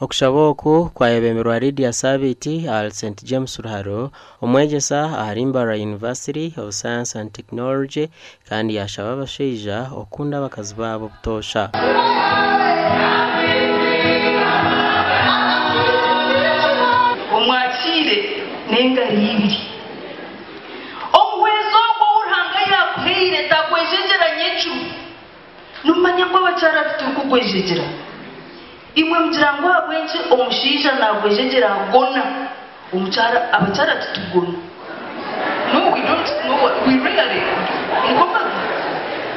Okushaba oku kwayebemberwa Lydia Sabiiti ahari St James Ruharo, omwegyesa ahari Mbarara University of Science and Technology kandi yaashaba abashaija okukunda abakazi baabo butoosha. Omwakiire n'engaro ibiri. Omuhwezi ogwo ou Ruhanga yaakuhaire tagwejegyera nyekiro. Nimumanya ngu abakyara titurikugwejegyera. Imwe mugira ngu ahabw'enki omushaija naagwejegyera agona, omukyara abakyara titugona? No we don't know what we really nikwo mazima.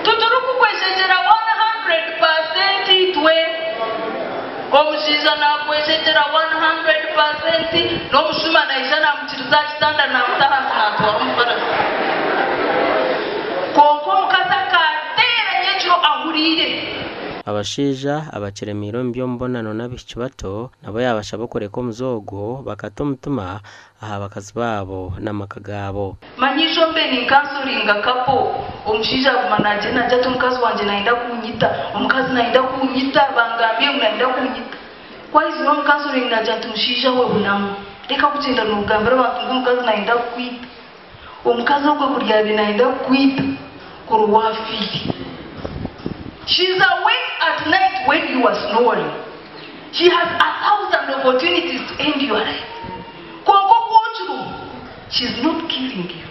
Titurikugwejegyera 100% itwe. Omushaija naagwejegyera 100% n'omushuma naija naamukiriza aha kitanda naamuta ahansi naatwara omufarasi. Kwonka omukazi akaateera nyekiro ahuriire. Abashaija abakiremeire omu by'omubonano n'abaishiki bato nabo yaabashaba okureka omuze ogwo bakata omutima aha bakazi baabo n'amaka gaabo. Manya ijo mbe ninkansoringa couple, omushaija aguma nagyenda nagira ati omukazi wangye nayenda kunyita, omukazi nayenda kunyita, bangambye ngu nayenda kunyita. Ku aizire omu counseling nagira nti mushaija we hunama, reka kugyenda nogambira abantu ngu omukazi nayenda kukwita. Omukazi ogwe kuri yabaire nayenda kukwita kuri wafiire. She's awake at night when you are snoring. She has a thousand opportunities to end your life. Kwonka oku okiriho, she's not killing you.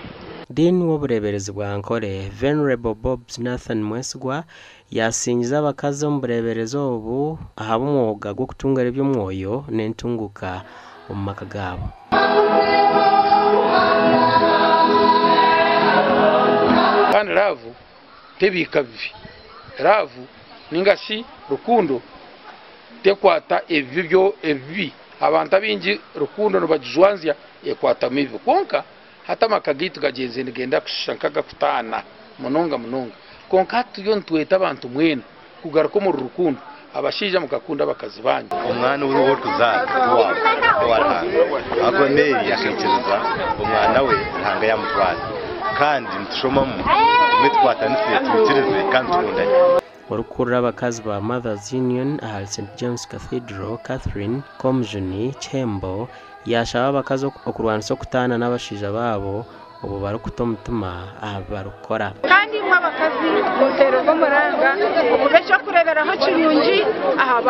Dean w'obureeberezi bwa Ankole, Venerable Bobs Nathan Mwesigwa yaasingiza abakazi omu bureeberezi obu ahabw'omwoga gw'okutungura eby'omwoyo n'entunguuka omu maka gaabo. Kandi laavu tebiika bibi. Laavu ninga shi rukundo tekwata ebibi byo ebibi. Abantu abaingi rukundo nibagijwanzya ekwatamu ebibi. Kwonka hati amaka gaitu gagyenzire nigenda kushusha nk'agakutaana munonga munonga. Kwonka hati turiyo nitweta abantu mwena kugaruka omuri rukundo. Abashaija mukakunda abakazi banyu. Omwana ou orikuzaara ti waawe, n'owa Ruhanga. Ahabw'okuba Mary akaikiriza omwana we Ruhanga yaamutwara. Kandi nitushomamu tugume tukwatanise, twikirize kandi tukundane. Orikukurira abakazi ba Mothers Union ahari St James Cathedral, Catherine Komujuni Kihembo yaashaba abakazi okurwanisa okutaana n'abashaija baabo obwo barikuta omutima aha bi barikukora. Kandi imwe abakazi, muteererwe omuranga okuba eky'okureeberaho kirungi aha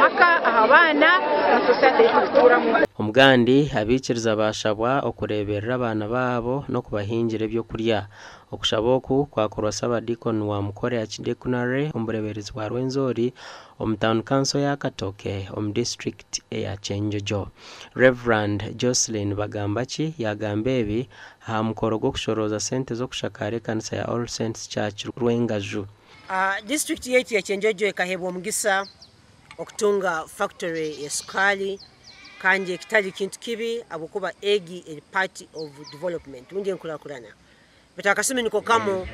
maka, aha baana, na sosayete ei turikutuuramu. Omugandi, abaikiriza baashabwa okureeberera abaana baabo n'okubahingira ebyokurya. Okushaba oku kwakorwa Ssabadiikoni wa Mukore Archdeaconry omu bureeberezi bwa Rwenzori omu tauni kanso ya Katooke omu disiturikiti eya Kyenjojo. Rev. Joseline Bagambaki yaagamba ebi aha mukoro gw'okushorooza sente z'okushakaara ekanisa ya All Saints Church Rwengaju. Disiturikiti yaitu ya Kyenjojo ekaheebwa omugisa okutunga factory ya sukaali kandi ekitari kintu kibi ahabw'okuba egi eri part of development rundi enkurakurana. Baitu akasumi niko kamu,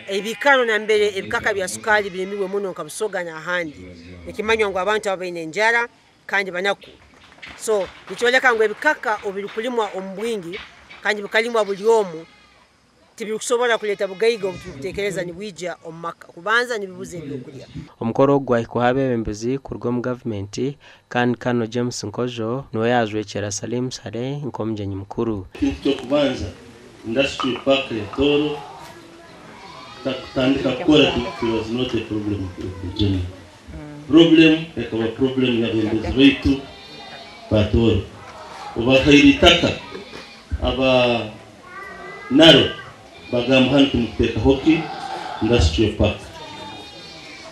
ebiikaro nambere ebikaka bya sukaali birimirwe muno nka Busoga n'ahandi, nikimanywa ngu abantu abo baine enjara kandi banaku. So nikyoleka ngu ebikaka obu birukulimwa omu bwingi kandi bikalimwa buli omu, tibirukusobora kuleeta bugaiga obu turukutekereza nibwija omu maka. Kubanza nibibuza ebyokulya. Omukoro ogu gwahikwaho abeebembezi kuruga omu gavumenti kandi Kano James Nkojo niwe yaajwekyera Salim Saleh nk'omugyenyi mukuru. Ekintu ky'okubanza Industry park ya Tooro kutandika kukora it was not a problem of the general. Problem ekaba problem y'abembezi baitu ba Tooro. Obahaire itaka aba NARO bagamba hanu timukutekaho ki industrial park.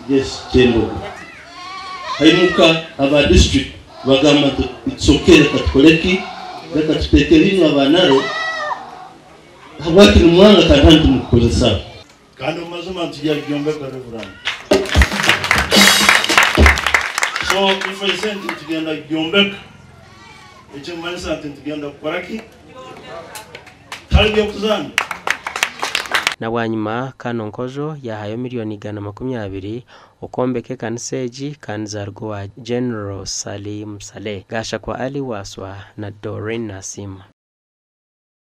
Yes Kyembogo. Haimuka aba district bagamba nti it's okay reka tukore ki reka tutekeho inywe aba NARO habwaki nimwanga kandi hanu timukukozesa. Kandi omu mazima nitugya kugyombeka Reverand. So if I say nti nitugenda kugyombeka ekirikumanyisa nti nitugenda kukora ki? Tihari by'okuzaana. Na bwanyima Canon Nkojo yaahayo miriyoni 120 okwombeka ekanisa egi kandi zaaruga owa General Salim Saleh, Gashakwa Ali Waswa na Doreen Nasiima.